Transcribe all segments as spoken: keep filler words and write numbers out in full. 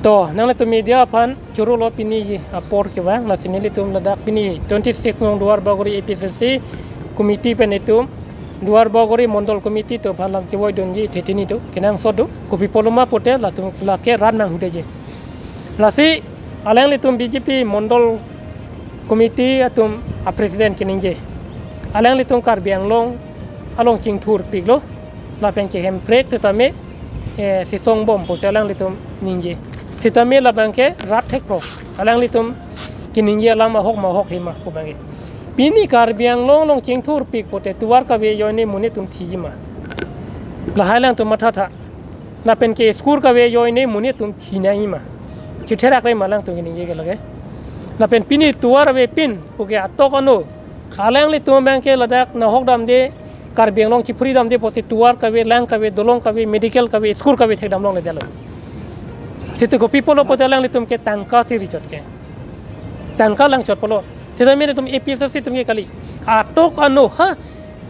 To, nanglitum media aphan choro lo pini apor kevang, lasi nelitum ladak pini twenty-six nong Duar Bagori A P C C committee pen itum Duar Bagori Mondol Committee atum aphan lam kevoidunji thetini do, kenangsot do, kopi apotlo ma pute latum lake rat nanghudeji. Lasi alanglitum B J P Mondol Committee atum a president keningje. Alanglitum Karbi Anglong along chingthurpiklo, lapen ke Hemprek setame, eh, sisongbom pusi alanglitum ningje. Setame labang ke rat thekpo. Alanglitum keningje alam ahok ma ahok hima pu abang ke. Pini Karbi Anglong along chingthurpik pute tovar kave ajoine monit atum thiji ma. Lahai alangtum mathatha. Lapen ke school kave ajoine monit atum thinangji ma. Chitherak le ma alangtum keningje ke lake. Lapen pini tovar avepin puke atok ano alanglitum abang ke ladak nahok damde, Karbi Anglong chiphuri damde pusi tovar kave, lang kave, dolong kave, medical kave, school kave thekdam longledetlo. Seta kopi apotlo pute alanglitum ke tangka si richot ke. Tangka langchot apotlo. Seta nelitum A P C C atum ke kali. Atok ano ha,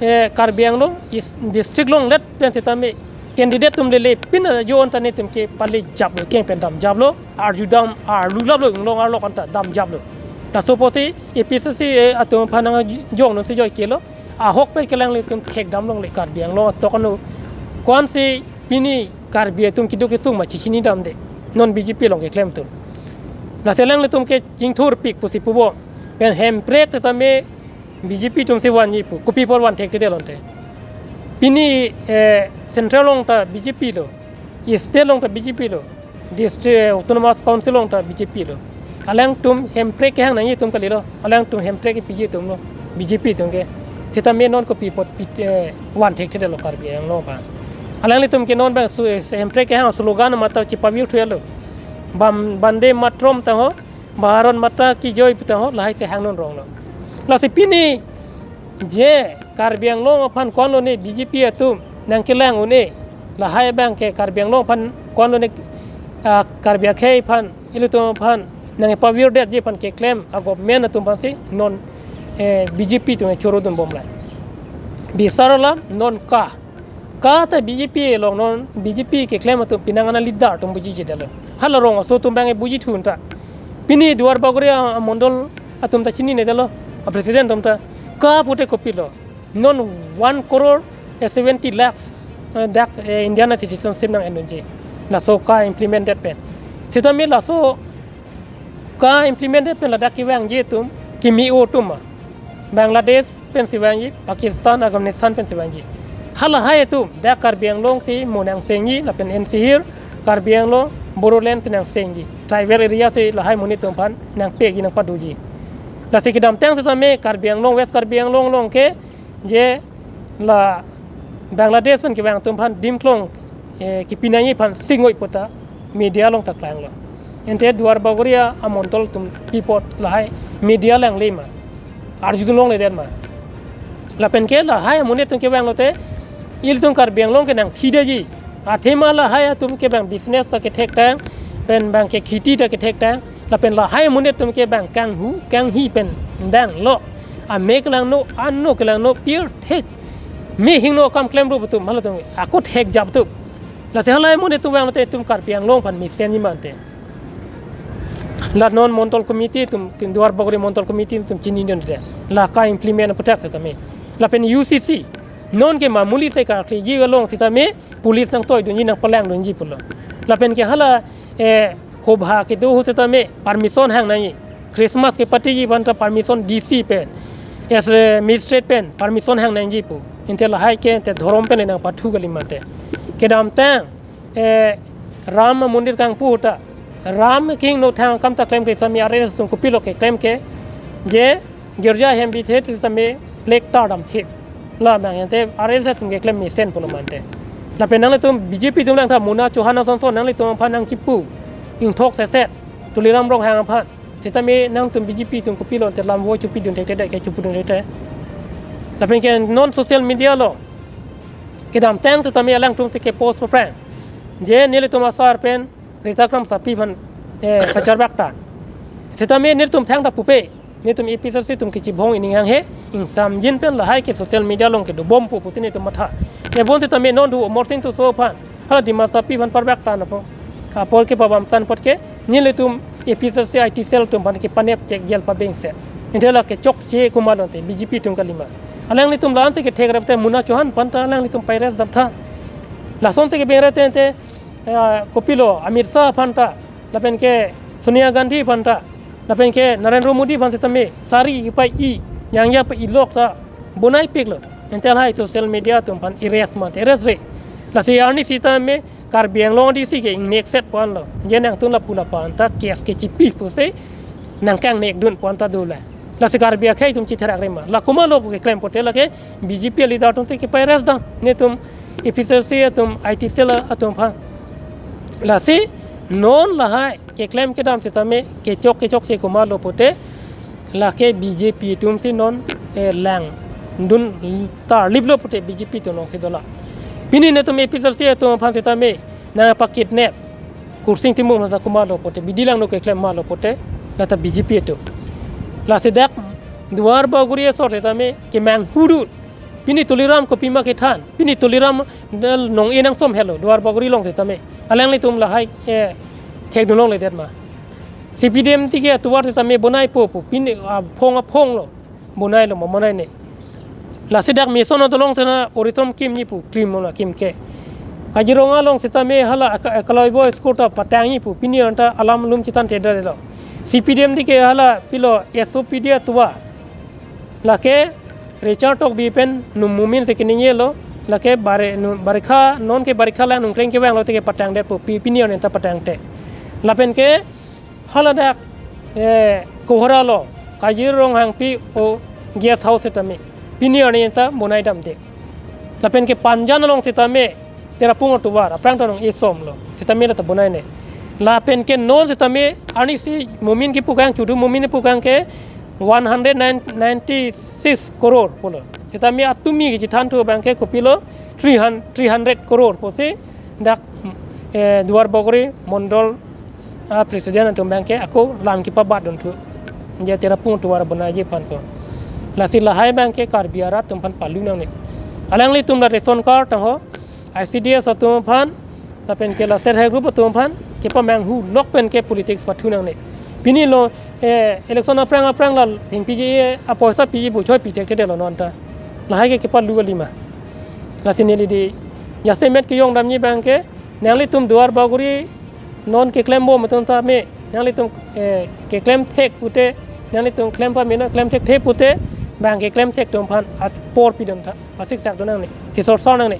eh, Karbi Anglong is district along let pen setame candidate atum lele pin ajo anta nelitum ke pale japlo, keng pen damjaplo, arjudam arlu laplo, inglong arlok anta damjaplo. Laso pusi A P C C, eh, atum aphan nangjong non si joike lo. Ahok pen ke alanglitum thekdam longle Karbi Anglong atok ano. Ko-ansi pini Karbi atum keduk kesung ma chechini damde. Non B J P along keklem atum. Lasi alanglitum ke chingthurpik pusi pupo. Pen Hemprek setame B J P atum si vanji pu. Kopi apot van thekthedetlo ante. Pini, eh, central along ta B J P lo. State along ta B J P lo. District, eh, Autonomous Council along ta B J P lo. Alangtum Hemprek kehang nangji atum kalilo. Alangtum Hemprek kepiji atum lo. B J P atum ke. Setame non kopi apot pi-, eh, van thekthedetlo Karbi Anglong aphan. Alanglitum ke non abang su-, eh, Hemprek kehang slogan mata chipavir thulo. Bam, Bande Mataram ta ho, Bharat Mata Ki Jai pu ta ho, lahai si hangnon ronglo. Lasi pini je Karbi Anglong aphan ko-anlo ne B J P atum nangkelang un-e, lahai abang ke Karbi Anglong aphan ko-anlo ne, ah, Karbi akhei aphan, ilitum aphan nangpavirdetji aphan keklem a government atum aphansi non, eh, B J P atum chorodunbom lai. Bisar alam non ka. Ka ta B J P along non, B J P keklem atum penang ana leader atum bujijedetlo. Hala rong aso atum abang buji thunta. Pini Duar Bagori a, a Mondol atum ta chininedetlo. A president atum ta. Ka pute kopilo. Non one crore, eh, seventy lakhs, eh, dak, eh, Indian citizenship nang-endunji. Laso ka implemented pen. Setame laso ka implemented pen ladak kevangji atum, kimi-o atum ma. Bangladesh pensi vangji, Pakistan, Afghanistan pensi vangji. Halahai atum, dak Karbi Anglong si mo nangsengji, lapen N C Hills, Karbi Anglong, Bodoland si nangsengji. Tribal area si lahai monit atum aphan nangpekji nangpadoji. Lasi kedamtang setame Karbi Anglong, West Karbi Anglong along ke, je la Bangladesh pen kevang atum aphan dim klong, eh, kepinangji aphan singoi puta media along ta klanglo. Ante Duar Bagori a Mondol atum pi apot lahai media langle ma. Arjudun longledet ma. Lapen ke lahai amonit atum kevang lote ilitum Karbi Anglong ke nangthidetji. Athema lahai atum ke bang business ta kethektang, pen bang ke kheti ta kethektang. Lapen lahai amonit atum ke bang kanghu, kanghi pen danglo. Ame kelangno, ano kelangno, pirthe. Mi hingno akam klem rup atum, halatum, ako thekjap atum. Lasi halahai amonit atum vang te atum Karbi Anglong aphan mesenji ma ante. La non Mondol Committee atum, Duar Bagori Mondol Committee atum chinidunde. La ka implement aputhak setame. Lapen U C C. Non ke mamuli se karkleji along setame, police nangtoidunji, nangpalangdunji pulo. Lapen ke hala, eh, hobha kedo ho setame permission hang nangji. Christmas ke partyji aphan ta permission D C pen, as, eh, magistrate pen permission hang nangji pu. Ante lahai ke ante dhorom pen nangpathu kali ma ante. Kedamtang, eh, Ram Mandir kangpu ta, Ram kehingno thang akam ta klemkle setame R S S atum kopilo keklem ke, je girja hem bithe setame flag ta damthe. La bang ante R S S atum keklem mesen pulo ma ante. Lapen nanglitum B J P atum lang ta Mona Chauhan asonson nanglitum aphan nangkipu. Ingthok seset. Tuliram Ronghang aphan. Setame nangtum B J P atum kopilo ante lam voi chupidun thekthedet ke chupidun thekthe. Lapen ke non social media along. Kedamtang setame alangtum si kepost paphrang. Je nelitum asar pen Rita Kramsapi aphan, eh, kacharbak ta. Setame nelitum thangta pupe. Nelitum A P C C atum kechibong ining hanghe, ingsamjin pen lahai ke social media along kedobompo pusi nelitum matha. Ebon setame non du Amarsing Tisso aphan, hala Dimasapi aphan parbak ta napo. apor kepabam tang apot ke nelitum A P C C I T cell atum aphan kepanep chek jel pabeng se. Ante la kechokche komatlo ante B J P atum kalima. Alanglitum la-an si kethek rap te Mona Chauhan aphan ta alanglitum pai-arrest dam tha. Lason si kebeng rap te ante, eh, kopilo Amit Shah aphan ta, lapen ke Sonia Gandhi aphan ta, lapen ke Narendra Modi aphan sitame sari kepai-i, yang ya pai-i lok ta bonaipiklo. Ante lahai social media atum aphan arrest mate arrest re. Lasi arni sitame Karbi Anglong D C ke ingnek set ponlo. Je nangtum lapu lapu anta case kechipi pusi nangkangnek dun pon ta dolang. Lasi Karbi akhei atum chitherak rema. La komatlo keklem pote lake B J P leader atum si kepai-arrest dam. Netum A P C C atum I T cell atum aphan. Lasi non lahai keklem kedam sitame kechok kechokche komatlo pote lake B J P atum si non, eh, langdun tarliplo pote B J P atum along si dolang. Pini netum A P C C atum aphan sitame nangpakidnap Kursing Timung masa komatlo pote, bidi langno keklem matlo pote, lata B J P atum. Lasi dak Duar Bagori asor sitame kemanghu dun. Pini Tuliram kopima kethan. Pini Tuliram dal nong-e nangsom helo Duar Bagori along sitame. Alanglitum lahai, eh, thekdun longledet ma. C P D M tike atovar sitame bonaipo pu. Pini aphong aphonglo. Bonailo ma bonaine. Lasi dak Mission adolong sena oritom kim ni pu krim mona kim ke. Kaziranga along sitame hala Aka-, Akaloibo school ta patang ni pu. Pini anta alam lum chethan te dare lo. C P D M tike hala pilo S O P D atovar. Lake Richard Tokbi pen num Momin si keningje lo, lake bare-, nu-, barikha, non ke barikha la nungkreng kevang lo tike patangdet pu pi-, pini arni ta patangte. Lapen ke haladak, eh, Kohora along, Kajir Ronghangpi o guest house sitame. Pini arni ta bonai damde. Lapen ke Panjan along sitame, Terapung atovar, aphrang ta nong-e somlo. Sitame lata bonaine. Lapen ke non sitame, arnisi Momin kepu kang, Chudu Momin kepu kang ke one hundred ninety-six crore pulo. Sitame atumi kechethan thu abang ke kopilo three hundred, three hundred crore pusi dak, eh, Duar Bagori Mondol a-president atum abang ke ako lam kepabat dun thu. Je Terapung atovar bonaiji aphan pu. Lasi lahai abang ke Karbi arat atum aphan palu nangne. Alanglitum la ration card tangho, I C D S atum aphan, lapen ke la self help group atum aphan, kepamanghu lok pen ke politics pathu nangne. Pini lo, eh, election aphrang aphrang la thengpi ke, eh, apoisa pi bu choi pi thekthedetlo non ta. Lahai ke kepalu kalima. Lasi neli di jasemet kejong damji abang ke, nanglitum Duar Bagori non keklembom atum tame, nanglitum, eh, keklem thek pute, nanglitum klem pame non klem thekthe pute, abang keklem thek atum aphan apor pidun tha, pasiksak dun nangne, si sorsor nangne.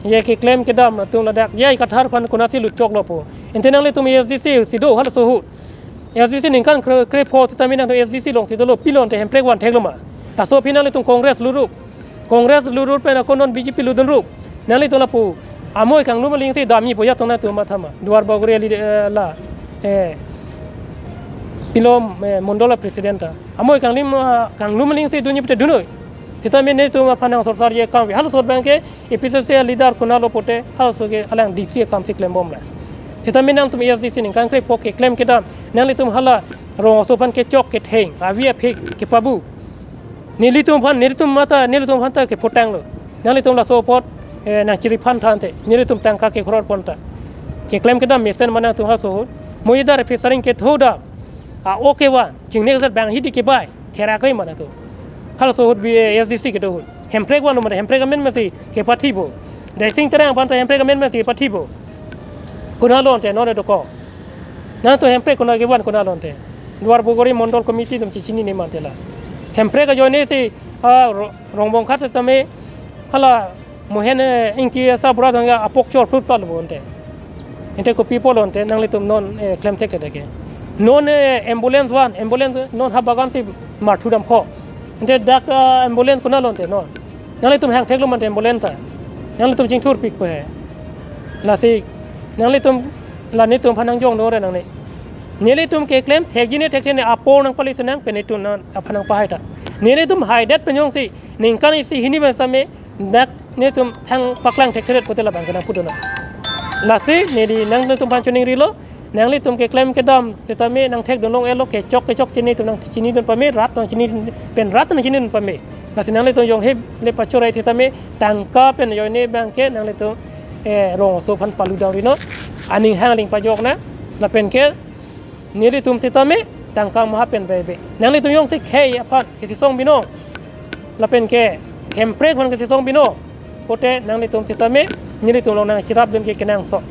Je keklem kedam atum ladak, je Kathar aphan konatsi lutchoklo pu. Ante nanglitum A S D C si do halaso ahut. A S D C ningkan kre-, krepho sitame nangtum A S D C along si dolo, pilo ante Hemprek van theklo ma. Laso aphi nanglitum Congress lutrup. Congress lutrup pen ako non B J P lutdunrup. Nanglitum lapu amoi kanglum aling si damji pu ajat tong nangtum matha ma. Duar Bagori ali, eh, la, eh, pilo, eh, Mondol a-president ta. Amoi kanglum, ah, kanglum aling si dunji pute dunnoi. Sitame netum aphan nang sorsarji akam ave. Halaso ahut abang ke A P C C leader konatlo pote, halaso ke alang D C akam si klembomlang. Sitame nangtum A S D C ningkan krepho keklem kedam, nanglitum hala rong aso aphan kechok ketheng, avi aphek kepabu. Nelitum aphan, nelitum matha, nelitum aphan ta kephotanglo. Nanglitum laso apot, eh, nangchiriphan tha ante, nelitum tangka kekror pon ta. Keklem kedam mesen ma nangtum halaso ahut. Moyedar fesaring ketho dam. A-ok kevan, chingnek asat bang hidi kebai, therak re ma nangtum. Halaso ahut bi, eh, A S D C kedo ahut. Hemprek vanlo mate, Hemprek amen masi kepathipo. Daising Terang aphan ta Hemprek amen masi kepathipo. Konatlo ante, non dokok. Nangtum Hemprek konat kevan konatlo ante. Duar Bagori Mondol Committee atum chechinine ma ante la. Hemprek ajoine si, ah, Ro-, Rongbong Khat sitame, hala Mohen, eh, Ingti asarbura atum ke apok chor phlut phlat lo ante. Ante kopi pulo ante nanglitum non, eh, klem thekthedet ke. Non, eh, ambulance van, ambulance non ha bagan si marthu dam pho. Ante dak, ah, ambulance konatlo ante non. Nanglitum hang theklo ma ante ambulance ta. Nanglitum chingthurpikpo he. Lasi nanglitum la netum aphan nangjong nore nangne. Nelitum keklem thekji ne thekthene apor nangpali senang pen netum nang aphan nangpahai ta. Nelitum haidet pen jongsi ningkan isi hini pen sitame dak netum thang paklang thekthedet pute labang ke nangpudun. Lasi neli nangtum aphan choningrilo, nanglitum keklem kedam sitame nangthekdun long-etlo, kechok kechokche netum nangchinidun pame, rat nangchini pen rat nangchinidun pame. Lasi nanglitum jong he le pachorai sitame tangka pen ajoine abang ke nanglitum, eh, rong aso aphan palu dam ri non. aning hang aling pajok na, lapen ke nelitum sitame tangka maha pen bebe. Nanglitum jongsi khei aphan kesisong binong, lapen ke Hemprek aphan kesisong binong, kote nanglitum sitame nelitum along nangcherapdun ke kenangsot.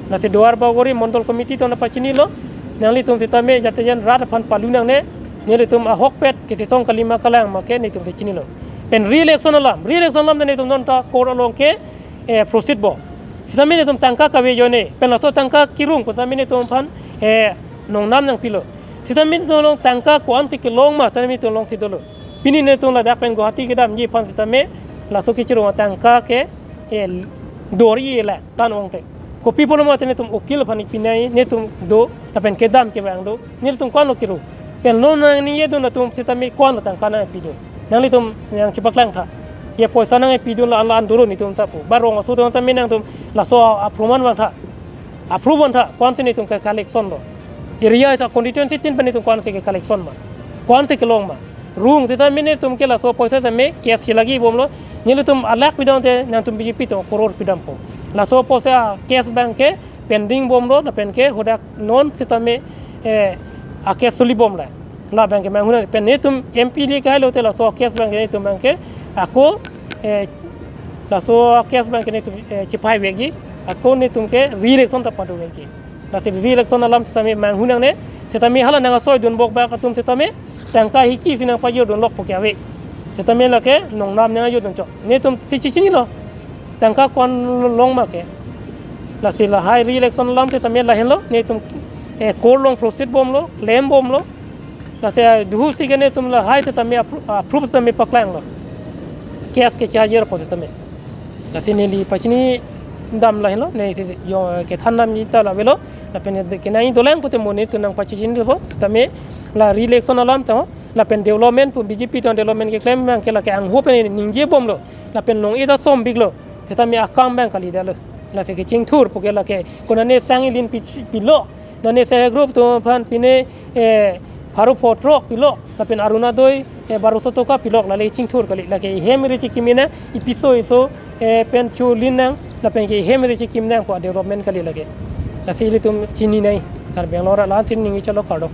Lasi Duar Bagori Mondol Committee atum nangpachinilo, nanglitum sitame jate jan rat aphan palu nangne, nelitum ahokpet kesisong kalima kalang ma ke nelitum si chinilo. Pen re-election alam, re-election alam netum non ta court along ke, eh, proceed bom. Sitame netum tangka kave ajoine, pen laso tangka kirung pu sitame netum aphan, eh, nongnam nangpilo. Sitame netum along tangka ko-ansi kelong ma, sitame netum alongsi dolo. Pini netum ladak pen Guwahati kedamji aphan sitame laso kechirung atangka ke, eh, dori la tan ongte. Kopi pulo mate netum ukil aphan ipinai, netum do, lapen kedam kevang do, netum ko-anlo kirung. Pen non nangningjedun atum sitame ko-anlo tangka nangpidun. Nanglitum nangchepaklang tha. Je poisa nangpidun la, la an dolo netum ta pu. Ba rong aso atum sitame nangtum laso aproman vangtha. Approve vangtha, ko-ansi netum ke collection lo. Area isa constituency tin pen netum ko-ansi ke collection ma, ko-ansi kelong ma. Rung sitame netum ke laso poisa sitame cash si lagi bomlo. Nelitum alak pidamte nangtum B J P atum crore pidampo. Laso poisa cash abang ke pending bomlo, lapen ke hadak non sitame, eh, a-cash soli bomlo. Labang ke manghun pen netum M P le kailo te laso cash abang ke netum abang ke ako, eh, laso cash abang ke netum, eh, chipai vekji, ako netum ke re-election ta pado vekji. Lasi re-election alam sitame manghun nangne, sitame hala nang asoi dunbok bak atum sitame tangka hiki si nangpajir dunlok pu ke ave. Sitame lake nongnam nangjo dun chok. Netum si chichinilo. Tangka ko-an long ma ke. Lasi lahai re-election alam sitame lahenlo, netum, eh, court along proceed bomlo, claim bomlo. Lasi duhu si ke netum lahai sitame appro-, approve sitame paklanglo. Cash ke charger po sitame. Lasi neli pachini dam lahenlo, neli si yo kethan dam ita la avelo, lapen kenai dolang pute mo netum nangpachichinpo, sitame la re-election alam ta, lapen development pu B J P atum development keklem abang ke lake angho pen ningje bomlo, lapen nong ida som biklo, sitame akam abang kalidetlo, lasi kechingthur pu ke lake, konane sang ilin pi, pilo, nane se group atum aphan pine, eh, pharo pho throk pilo, lapen Orunodoi, eh, baroso toka pilo, lale chingthur kali, lake hem ri chikim nang, ipiso iso, eh, pen cholin nang, lapen ke hem ri chikim nang pu development kali lake. Lasi ilitum chininai, Karbi Anglong arat la-an si ningje chalo kardom.